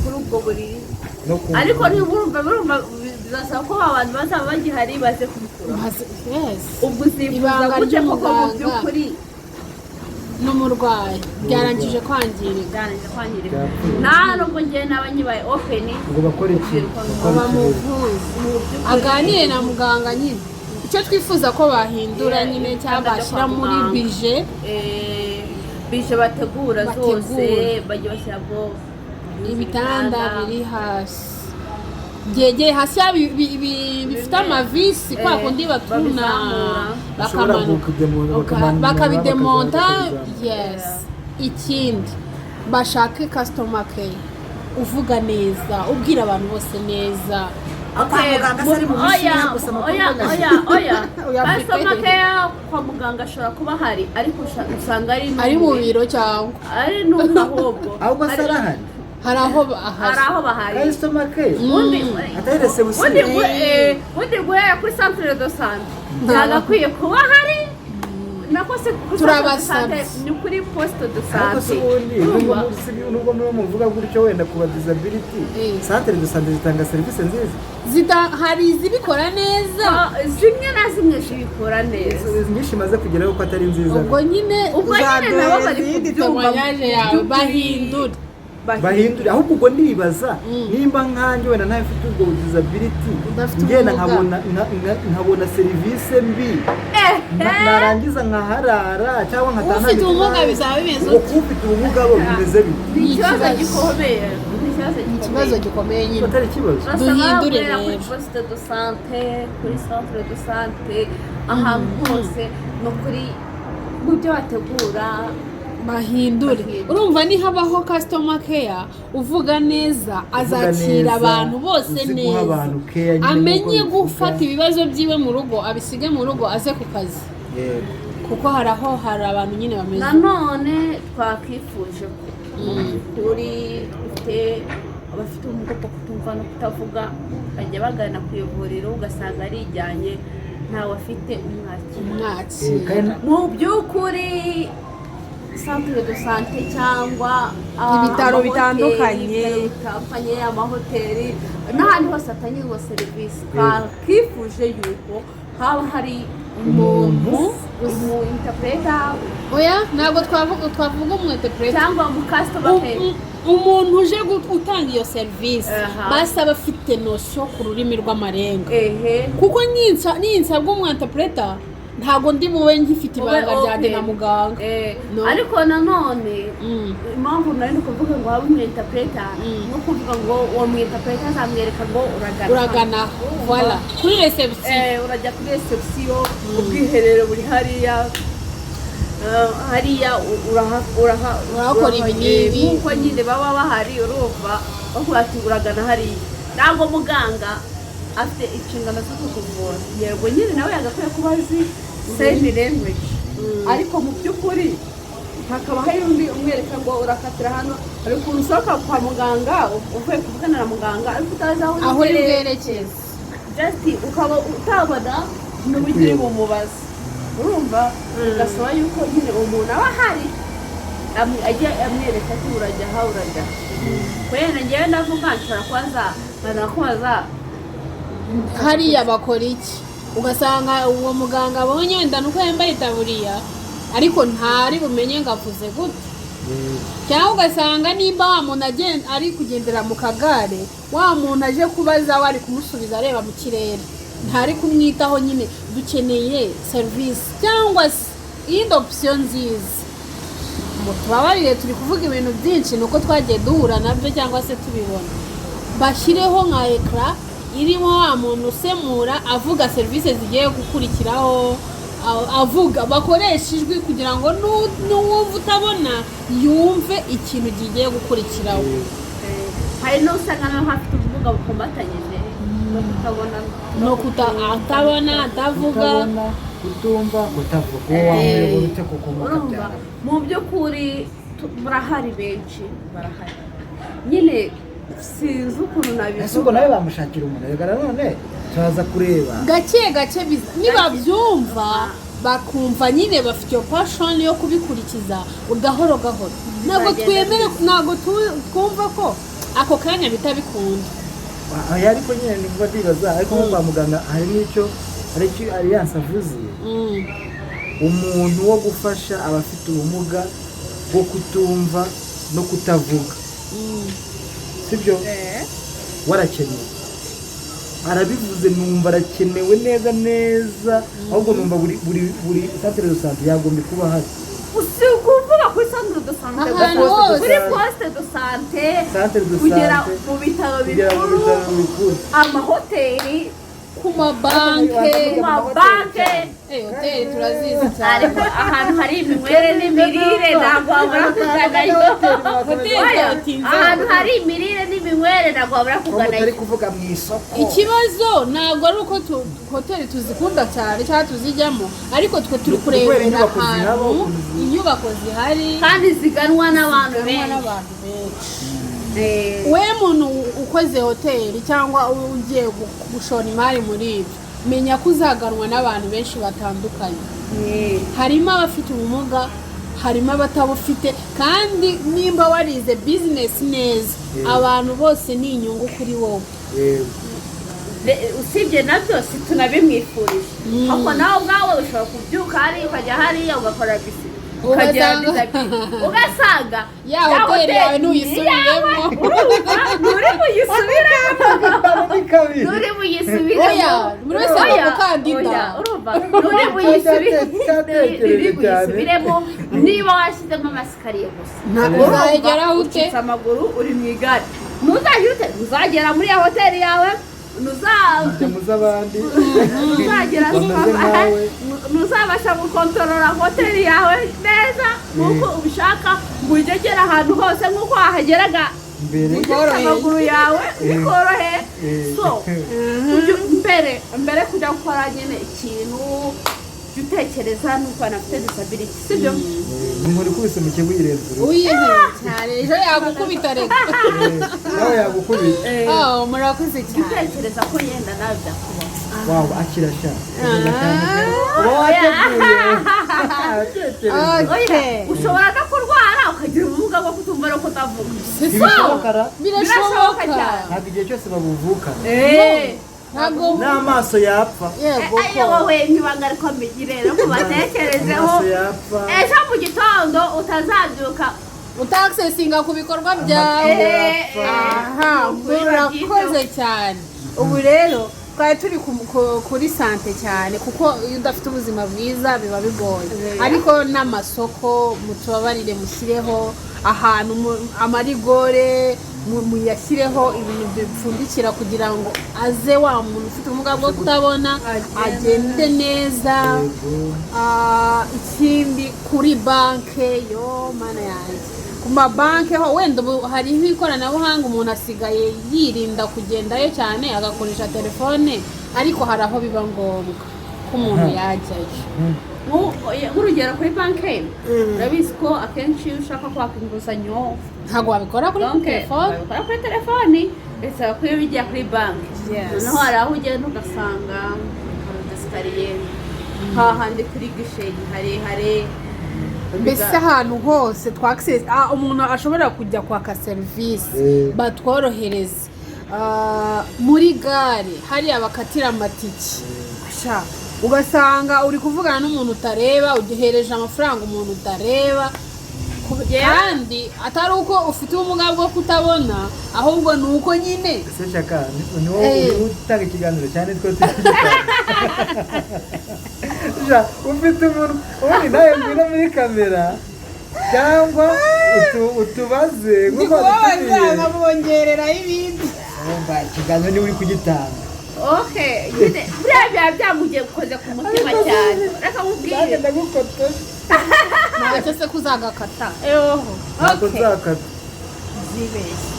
kuri ubwo buriri, no ku ariko niba urumva bizasaba ko abantu bazaba bagihari baze kumukura. Yes. Ubwo uzifuza Ibanga gute koko mu ry'umuganga. by'ukuri? N'umurwayi byarangije kwangirika. Byarangije kwangirika. Byapfuye. Nta nubwo ngewe naba nyibaye open. Ngo bakore iki? Bakore iki rero? Bamuvuze, Mu by'ukuri aganire na muganga nyine. Icyo twifuza ko bahindura Yeah, nyine cyangwa ibitanda byo bashyira kwa muri muganga. budget. Budget bategura zose, Bategura. bajye bashyiramo Ibitanda biri hasi, byegeye hasi, yaba bifite amavisi kwa kundi batuna. Babizamura. Bashobora Bakamanuka. kudemonta, bakamanura, Bakabidemonta. bakabizamura. Yes. Ikindi, bashake customer care uvuga neza, ubwira abantu bose neza. Kwa muganga se ari mu Oya, mishinga gusa amakuru oya, agaragaza. oya, oya. Oya, afite Customer care kwa muganga ashobora kuba ahari, ariko usanga ari Ari mu n'umwe. biro cyangwa Ari n'umwe ahubwo. Ahubwo se arahari? Hari aho bahari. Hari aho bahari. Customer care Ubundi atari reception. Ubundi guhera kuri centre de santé ntagakwiye kuba ahari, nako se kuri centre de Turabasabye. santé, ni kuri poste de Ariko se santé. ubundi Urumva? nubwo muri muvuga gutyo wenda ku ba disability, centre de santé zitanga serivisi nziza? Hari izibikora neza. Ah, zimwe na zimwe zibikora neza. Nyinshi imaze kugeraho ko atari nziza. Ubwo nyine Ubwo nyine nabo bari Uzaduha kubyumva. Témoignage yawe, bahindure. Bahindure. Ahubwo ubwo ndibaza nimba nkanjye wenda ntafite ubwo disability, Udafite ngenda ubumuga. nkabona nkabona serivisi mbi, narangiza nkaharara cyangwa nkataha Ufite ubumuga ntafite. bizaba bimeze Ubwo ute? kuba ufite ubumuga bo bimeze bite? Ni ikibazo Ikibazo. gikomeye, ni ikibazo. Ni ikibazo gikomeye nyine. Atari ikibazo. Turasaba Duhindure guhera kuri rero. poste de santé, kuri centre de santé, ahantu hose, no kuri mu byo bategura. Bahindure. Bahindure. Urumva nihabaho customer care uvuga neza, azakira Neza, abantu bose uzi guha neza, abantu care nyine amenye nk'uko bivuga. gufata ibibazo byiwe mu rugo, abisige mu rugo, aze ku kazi. Kuko hari aho hari abantu nyine bameze. Nanone twakifuje ko kuri dufite abafite ubumuga bwo kutumva no kutavuga, bajya bagana ku ivuriro ugasanga arijyanye Ntawe afite umwakira. Umwakira. Kandi Mu by'ukuri, centre de santé cyangwa Ibitaro amahoteli, bitandukanye. ibitaro bitandukanye, amahoteli n'ahandi hose hatangirwa serivisi, twakifuje yuko haba hari umuntu, umu interpreter. Oya, ntabwo twavuga umu interpreter Cyangwa umu customer care. Umuntu uje utanga iyo serivisi basi aba afite notion ku rurimi rw'amarenga, kuko ninsabwa umu interpreter, ntabwo ndi bube ngifite Ube ibanga ryanjye open. na muganga. No. Ariko nanone impamvu nari ndi kuvuga ngo habe umu interpreter, no kuvuga ngo uwo mu interpreter azamwereka ngo uragana Uragana, voilà, kuri reception. Urajya kuri reception, ubwiherero buri hariya. Hariya Urahakora ibi n'ibi. Nk'uko nyine baba bahari, urumva bavuga ati uragana hariya. Ntabwo muganga afite inshingano zo kukuvura, yego nyine nawe yagakwiye kuba azi sign language, ariko mu by'ukuri hakaba hari undi umwereka ngo urakatira hano. Hari ukuntu usohoka kwa muganga uvuye kuvugana na muganga ariko utazi aho Aho uri bwerekeze. bwerekeze. Just ukaba utabona n'uburyo uri bumubaze, urumva ugasaba yuko nyine umuntu aba ahari ajya amwereka ati urajya aha, urajya aha. Wenda ngewe ndavuga nshobora kubaza, nkaza kubaza Hariya bakora iki? Ugasanga uwo muganga abonye wenda nuko yambaye itaburiya, ariko ntari bumenye ngo avuze gute. Cyangwa ugasanga nimba wa muntu ari kugendera mu kagare, wa muntu aje kubaza we ari kumusubiza areba mu kirere, ntari kumwitaho. Nyine dukeneye serivisi cyangwa se iyindi option nziza. Mutubabarire, turi kuvuga ibintu byinshi, ni uko twagiye duhura nabyo cyangwa se tubibona. Bashyireho nka écran irimo wa muntu usemura, avuga serivisi zigiye gukurikiraho, avuga, bakoresha ijwi kugira ngo n'uwumva utabona yumve ikintu kigiye gukurikiraho. Hari n'usanga nawe afite ubumuga bukomatanyije no kutabona. No atabona, atavuga. Kutabona, kutumva, kutavuga, uwo wamuyobora ute kuko Urumva, mukabyara? Mu by'ukuri barahari, benshi barahari nyine, sinzi ukuntu Ese ubwo nabivuga. nawe bamushakira umuntu? Reka nanone turaza kureba. Gake gake nibabyumva, bakumva nyine bafite iyo passion yo kubikurikiza gahoro gahoro. Ntabwo Bizagenda twemere biza. Ntabwo twumva ko ako kanya bita bikunda. Aya, ariko nyine nibwo ndibaza, ariko nko kwa muganga hari n'icyo, hari icyo Alliance avuze, umuntu wo gufasha abafite ubumuga bwo kutumva no kutavuga, sibyo? Warakenewe, arabivuze, numva arakenewe neza neza. Ahubwo numva buri centre de santé yagombye kuba ahari. Si ukuvuga kuri centre de santé Ahantu gusa, hose. kuri poste de santé, Centre de kugera santé, mu bitaro kugera mu bikuru, bitaro bikuru, amahoteli, Ku mabanke. Ku mabanke. Hoteli turazizi cyane. Ariko ahantu hari iminywere n'imirire ntabwo wabura kuganayo. Hoteli Oya, zatinze. ahantu hari imirire n'iminywere ntabwo wabura Ko mutari kuganayo. kuvuga mu isoko. Ikibazo ntabwo ari uko hoteli tuzikunda cyane cyangwa tuzijyamo, ariko twe turi Ni ukubera kurebera inyubako zihaba, ahantu ukuntu inyubako zihari kandi ziganwa n'abantu ziganwa benshi. n'abantu benshi. We muntu ukoze hoteli cyangwa ugiye gushora imari muri ibyo, menya ko uzaganwa n'abantu benshi batandukanye, harimo abafite ubumuga, harimo abatabufite. Kandi nimba warize business neza, abantu bose ni inyungu kuri wowe. Usibye nabyo, si tunabimwifurije, ahubwo nawe ubwawe ushobora kubyuka hariya, ukajya hariya ugakora bisi, ukagera Ugasanga- ugasanga Ya hoteli yawe ntuyisubiremo. Nturi buyisubiremo. Ni kabiri. Nturi buyisubiremo. Oya, buri wese aba Oya, umukandida. oya, urumva nturi Cyatekereje nturi cyane. buyisubiremo niba washyizemo amasikariye gusa. Uzayigeraho ute? Ucitse amaguru, uri mu igare, ntuzagera ute? Ntuzagera muri ya hoteli yawe, Ujya mu z'abandi ntuzagera bameze nkawe. Ntuzabasha gukontorora hoteli yawe neza nk'uko ubishaka, ngo ujye ugera ahantu hose nk'uko wahageraga mbere. ugifite amaguru yawe, bikoroheye. So mbere kujya gukora nyine ikintu. Jya utekereza n'uko abantu bafite disability, sibyo? Inkoni ikubise mu kigo uyirenza urugo. Uyihe cyane, ejo yagukubita reka. Nawe yagukubita. Oh, murakoze Jya cyane. utekereza ko yenda nawe byakubaho. Wawe akira sha, uba wateguye atekereza. Okay. Ushobora no kurwara ukagira ubumuga bwo kutumva no kutavuga. Ntibishoboka ra? Birashoboka. Birashoboka cyane. Ntabwo igihe cyose babuvukana. Ntabwo. N'amaso yapfa. Yego. Ayo wowe, ntibanga rikomeye rero kubatekerezeho. Amaso yapfa. Ejo mu gitondo utazabyuka Utakisesinga ku bikorwa byawe. Yapfa. Aha, murakoze cyane. Ubu rero twari turi kuri santé cyane, kuko iyo udafite ubuzima bwiza biba bigoye. Ariko n'amasoko, mutubabarire mushyireho ahantu amarigore, muyashyireho ibintu bipfundikira kugira ngo aze wa muntu ufite ubumuga bwo kutabona agende neza. Yego. Ah, ikindi kuri banke, yo mana yanjye, ku mabanki ho wenda ubu hariho ikoranabuhanga, umuntu asigaye yirinda kugendayo cyane agakoresha telefone, ariko hari aho biba ngombwa ko umuntu yajyayo. Nk'urugero kuri banki, urabizi ko akenshi iyo ushaka kwaka inguzanyo, ntabwo wabikora kuri donc telefone. Wabikora kuri telefoni, bisaba ko iyo bijya kuri banki. Yes. Noneho hari aho ugenda ugasanga hari udusikariye, hahandi kuri guichet harehare. Mbese ahantu hose twakise umuntu ashobora kujya kwaka serivisi, batworohereze. Ah, muri gare hariya bakatira amatike. Sha, ugasanga uri kuvugana n'umuntu utareba, ugihereje amafaranga umuntu utareba. Kandi atari uko ufite ubumuga bwo kutabona, ahubwo ni uko nyine. Ese Shaka, ni wowe uri utanga ikiganiro cyane, twe turi kugitanga? Sha, ufite umuntu ubundi nawe ngwino muri kamera cyangwa utubaze Ndi nk'uko kubabaza wadutumiye. Nkabongereraho ibindi. Urumva ikiganiro niwe uri kugitanga. Okay, nyine buriya biba byamugiye gukoze ku mutima cyane, reka nkubwire. Nanjye ndagukotoye. Ntacyo se kuzagakata. Eho. Ntabwo Okay. nzakata. Zibeshye,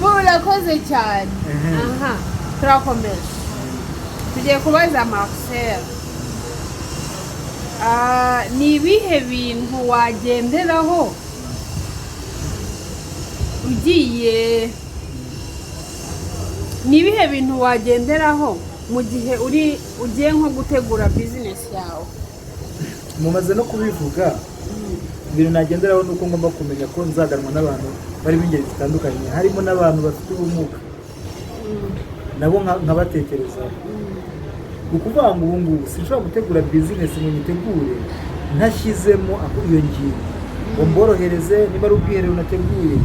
murakoze cyane. Aha turakomeje, tugiye kubaza Marcel. Ah, ni ibihe bintu wagenderaho ugiye, ni ibihe bintu wagenderaho mu gihe uri ugiye nko gutegura bizinesi yawe? Mumaze no kubivuga. Ibintu nagenderaho ni uko ngomba kumenya ko nzaganwa n'abantu barimo ingeri zitandukanye, harimo n'abantu bafite ubumuga, nabo nkabatekerezaho. Ni ukuvuga ngo ubu ngubu sinshobora gutegura bizinesi ngo nyitegure ntashyizemo iyo ngingo ngo mborohereze. Niba ari ubwiherero nateguye,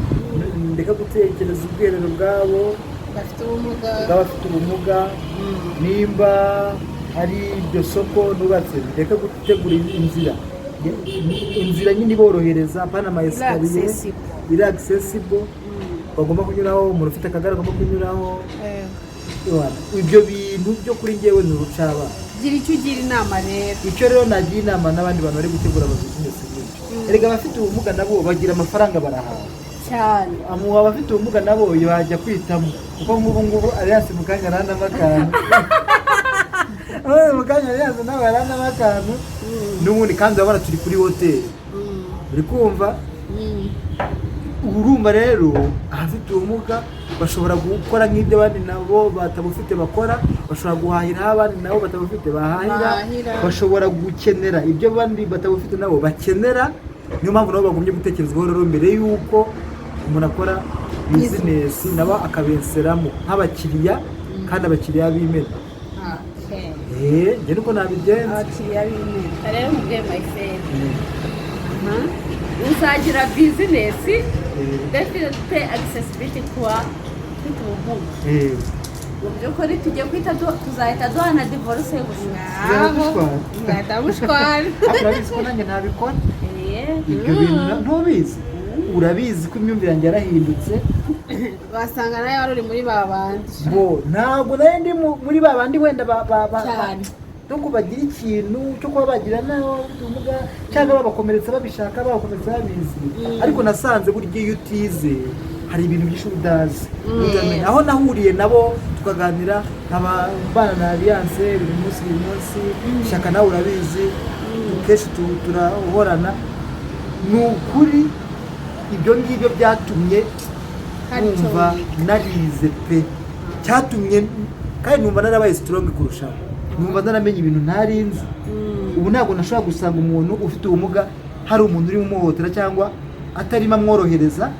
ndeka gutekereza ubwiherero bwabo bafite ubumuga, bw'abafite ubumuga. Nimba ari iryo soko nubatse, ndeka gutegura inzira nyine iborohereza, apana ama escalier. Accessible. Iri accessible, bagomba kunyuraho, umuntu ufite akagare agomba kunyuraho. Ibyo bintu byo kuri njyewe ni urucabana. Gira icyo ugira inama rero. Icyo rero nagira inama n'abandi bantu bari gutegura amabizinesi gutyo, erega abafite ubumuga nabo bagira amafaranga, barahawe. Cyane. Amuha abafite ubumuga nabo bajya kwitamo, kuko nk'ubu ngubu Alliance mu kanya aranamo akantu. Mu kanya Alliance nawe aranamo akantu n'ubundi, kandi urabona turi kuri hoteli, uri kumva? Urumva rero abafite ubumuga bashobora gukora nk'ibyo abandi nabo batabufite bakora, bashobora guhahira aho abandi nabo batabufite bahahira, Bahahira. bashobora gukenera ibyo abandi batabufite nabo bakenera. Niyo mpamvu nabo bagombye gutekerezwaho rero mbere y'uko umuntu akora bizinesi, nabo akabenseramo nk'abakiriya, kandi abakiriya b'imena. Okay. Njye niko nabigenza. Abakiriya b'imena. Rero mubwiye, my friend, uzagira bizinesi idafite accessibility kuba ufite ubumuga, mu by'ukuri tugiye guhita tuzahita duhana divorce y'ubushuti. Aho mwahita mushwana. Ariko urabizi ko nanjye ntabikora. Ibyo bintu ntubizi? Urabizi ko imyumvire yanjye yarahindutse. Wasanga nawe wari uri muri ba bandi. Bo ntabwo nayo ndi muri ba bandi wenda Cyane. Donc bagira ikintu cyo kuba bagira n'abafite ubumuga cyangwa babakomeretsa babishaka, babakomeretsa babizi. Ariko nasanze burya iyo utize Hari ibintu byinshi udazi, utamenya. Aho nahuriye nabo tukaganira, nkaba mbana na Alliance buri munsi buri munsi. Shyaka nawe urabizi, kenshi turahorana. Ni ukuri ibyo ngibyo byatumye Hari icyo numva wiga. narize pe. Cyatumye kandi numva narabaye strong kurushaho, numva naramenye ibintu ntari nzi. Ubu ntabwo nashobora gusanga umuntu ufite ubumuga hari umuntu urimo umuhohotera cyangwa atarimo amworohereza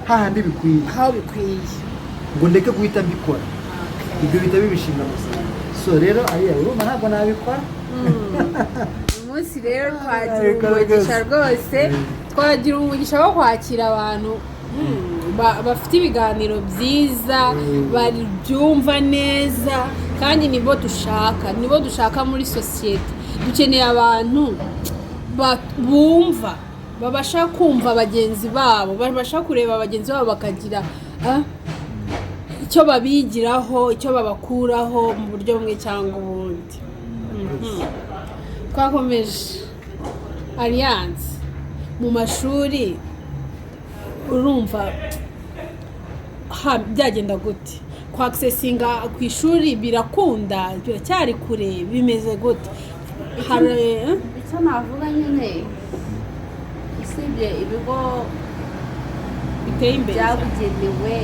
hahandi bikwiye, aho bikwiye, ngo ndeke guhita mbikora. Ibyo bihita biba inshingano zawe. So rero ariya urumva ntabwo nabikora. Uyu munsi rero twagira Ariko umugisha rwose. rwose, twagira umugisha wo kwakira abantu bafite ibiganiro byiza, babyumva neza, kandi nibo dushaka muri sosiyete. Dukeneye abantu bumva, babasha kumva bagenzi babo, babasha kureba bagenzi babo bakagira icyo babigiraho, icyo babakuraho mu buryo bumwe cyangwa ubundi. Twakomeje. Alliance, mu mashuri urumva byagenda gute? Kwaccessinga ku ishuri birakunda? Biracyari kure? Bimeze gute? Hari Icyo navuga nyine, usibye ibigo biteye imbere byabugenewe,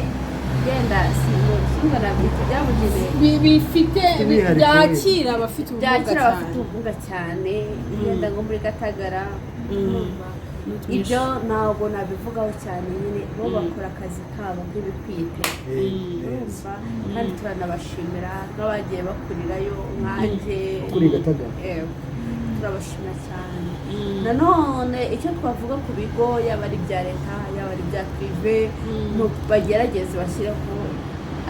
genda singo nabyita byabugenewe, bifite Umwihariko. byakira abafite ubumuga byakira abafite cyane. ubumuga cyane, yenda nko muri Gatagara, urumva? Ibyo ntabwo nabivugaho cyane nyine, bo bakora akazi kabo nk'ibikwiye pe. Urumva, kandi turanabashimira nk'abagiye bakurirayo nkanjye. Kuri Gatagara. Yego, turabashimira cyane. Nanone icyo twavuga ku bigo, yaba ari ibya leta, yaba ari ibya privé, bagerageze bashyireho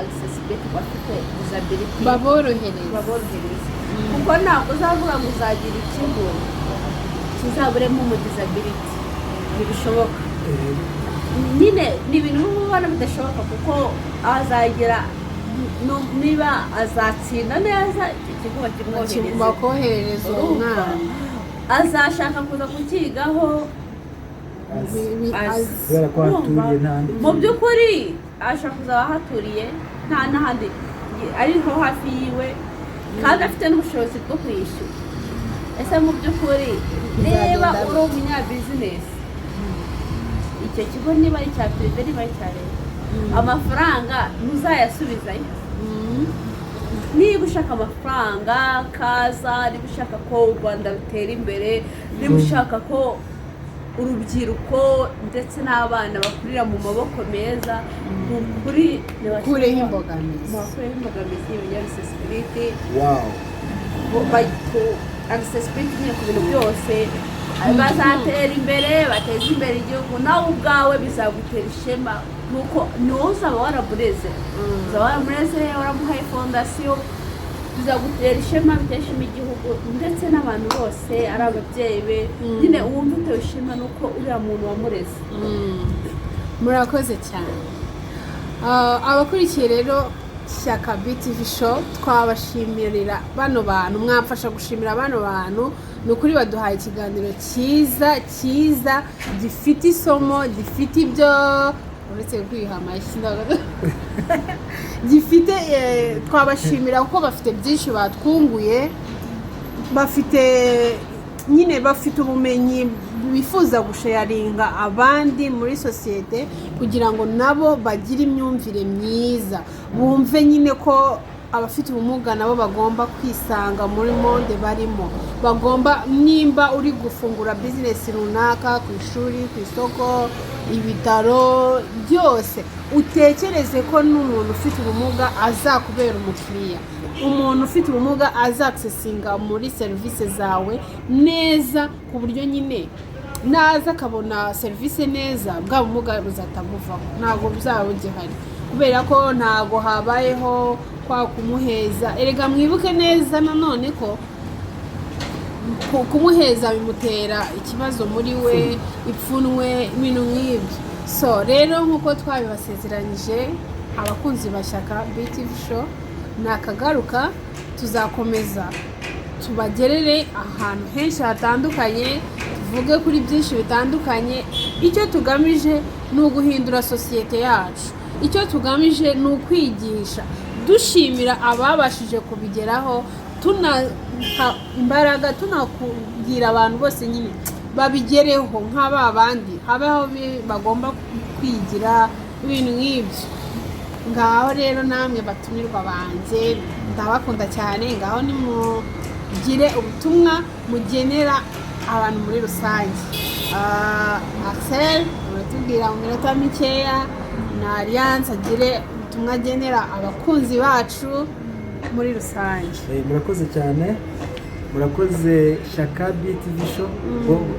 accessibility ku bafite disability, baborohereza. Baborohereze, kuko ntabwo uzavuga ngo uzagira ikigo kizaburemo umu disability, ntibishoboka nyine. Ni ibintu uba ubona bidashoboka, kuko azagera niba azatsinda neza icyo kigo bakimwohereze, bakohereza uwo Urumva? mwana. Azashaka kuza kucyigaho. Kubera ko Urumva? haturiye nta handi. Mu by'ukuri ashobora kuzaba ahaturiye, nta n'ahandi, ariho hafi yiwe, kandi afite n'ubushobozi bwo kwishyura. Ese mu by'ukuri niba Bizagenda uri umunyabizinesi, icyo kigo niba ari icya privé, niba ari icya leta, amafaranga ntuzayasubizayo? Niba ushaka amafaranga kaza, niba ushaka ko u Rwanda rutera imbere, niba ushaka ko urubyiruko ndetse n'abana bakurira mu maboko meza, ni ukuri kureho imbogamizi. Bakureho imbogamizi y'accessibility, accessibility nyine ku bintu byose, bazatera imbere, bateze imbere igihugu. Nawe ubwawe bizagutera ishema, nuko ni wowe uzaba waramureze, uzaba waramureze, waramuhaye fondation. Bizagutera ishema, bitera ishema igihugu ndetse n'abantu bose, ari ababyeyi be nyine, wumva utewe ishema nuko uriya muntu wamureze. Murakoze cyane. Abakurikiye rero Shyaka BTV Show, twabashimirira bano bantu, mwamfasha gushimira bano bantu. Ni ukuri baduhaye ikiganiro cyiza cyiza, gifite isomo, gifite ibyo, uretse kwiha amashyi gifite twabashimira kuko bafite byinshi batwunguye, bafite nyine, bafite ubumenyi bifuza gusharinga abandi muri sosiyete, kugira ngo nabo bagire imyumvire myiza, bumve nyine ko abafite ubumuga nabo bagomba kwisanga muri monde barimo. Bagomba, nimba uri gufungura bizinesi runaka ku ishuri, ku isoko, ibitaro byose, utekereze ko n'umuntu ufite ubumuga azakubera umukiriya, umuntu ufite ubumuga azaccessinga muri serivisi zawe neza, ku buryo nyine naza akabona serivisi neza, bwa bumuga buzatamuvaho, ntabwo buzaba bugihari, kubera ko ntabwo habayeho kwa kumuheza. Erega mwibuke neza nanone ko kumuheza bimutera ikibazo muri we, ipfunwe, ibintu nk'ibyo. So rero nk'uko twabibasezeranyije, abakunzi ba Shyaka BTV Show, ni akagaruka. Tuzakomeza tubagerere ahantu henshi hatandukanye, tuvuge kuri byinshi bitandukanye. Icyo tugamije ni uguhindura sosiyete yacu. Icyo tugamije ni ukwigisha, dushimira ababashije kubigeraho, tunaha imbaraga, tunakubwira abantu bose nyine babigereho nk'aba bandi, habeho bagomba kwigira ibintu nk'ibyo. Ngaho rero namwe batumirwa banjye, ndabakunda cyane. Ngaho nimugire ubutumwa mugenera abantu muri rusange. Axel uratubwira mu minota mikeya, na Alliance agire ubutumwa agenera abakunzi bacu muri rusange. Murakoze cyane, murakoze Shyaka BTV Show.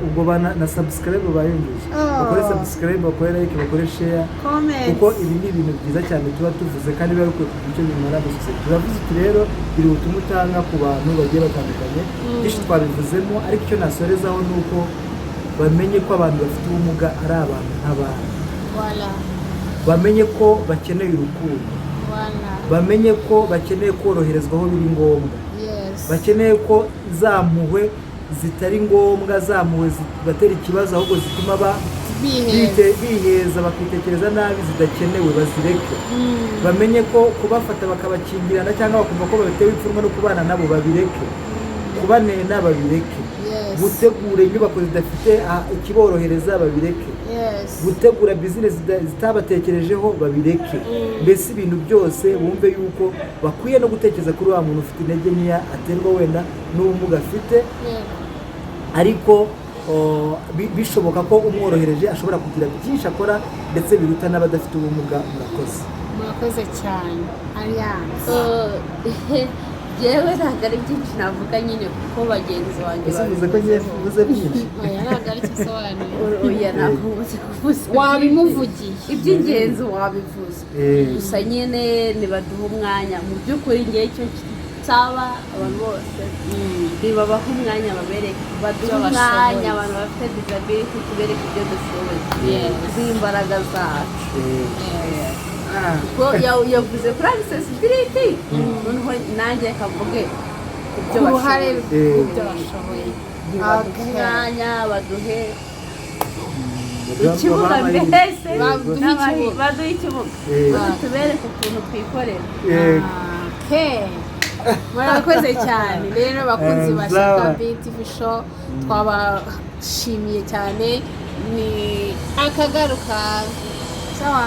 Ubwo na subscribe bayumvise. Oh. Bakore subscribe, bakore like, bakore share, Comment. kuko ibi ni ibintu byiza cyane tuba tuvuze kandi biba bikwiye kugira icyo bimara muri sosiyete. Turavuze uti rero gira ubutumwa utanga ku bantu bagiye batandukanye. Byinshi twabivuzemo, ariko icyo nasorezaho ni uko bamenye ko abantu bafite ubumuga ari abantu nk'abandi. Voilà. Bamenye ko bakeneye urukundo. Voilà. Bamenye ko bakeneye koroherezwa aho biri ngombwa. Bakeneye ko za mpuhwe zitari ngombwa, za mpuhwe zibatera ikibazo ahubwo zituma biheza, biheza, bakitekereza nabi, zidakenewe bazireke. Bamenye ko kubafata bakabakingirana cyangwa bakumva ko batewe ipfunwe no kubana nabo babireke, kubanena babireke, gutegura inyubako zidafite ikiborohereza babireke, gutegura bizinesi zitabatekerejeho babireke. Mbese ibintu byose bumve yuko bakwiye no gutekereza kuri wa muntu ufite intege nkeya aterwa wenda n'ubumuga afite, ariko bishoboka ko umworohereje ashobora kugira byinshi akora ndetse biruta n'abadafite ubumuga. Murakoze. Murakoze cyane, Alliance. Jewe ntabwo ari byinshi navuga nyine, kuko bagenzi banjye Ese uvuze ko ngiye babivuzeho. mvuze byinshi? Oya, ntabwo ari cyo asobanuye. Oya, ntabwo ubuze kuvuze. Wabimuvugiye. Iby'ingenzi wabivuze. Gusa nyine nibaduha umwanya. Mu by'ukuri ngewe icyo nsaba abantu bose, nibabaha umwanya, babereke, baduhe Ibyo umwanya bashoboye. abantu bafite disability, tubereke ibyo dushoboye, z'imbaraga zacu. Ubwo yavuze kuri accessibility, noneho nanjye kavuge ku byo ku ruhare bashoboye. rw'ibyo bashoboye. Nibaduhe umwanya, baduhe ikibuga, mbese Baduhe ikibuga. baduhe ikibuga, maze tubereke ukuntu twikorera. Okay. Murakoze cyane rero bakunzi ba Sawa. Shyaka BTV Show, twabashimiye cyane. Ni akagaruka, sawa.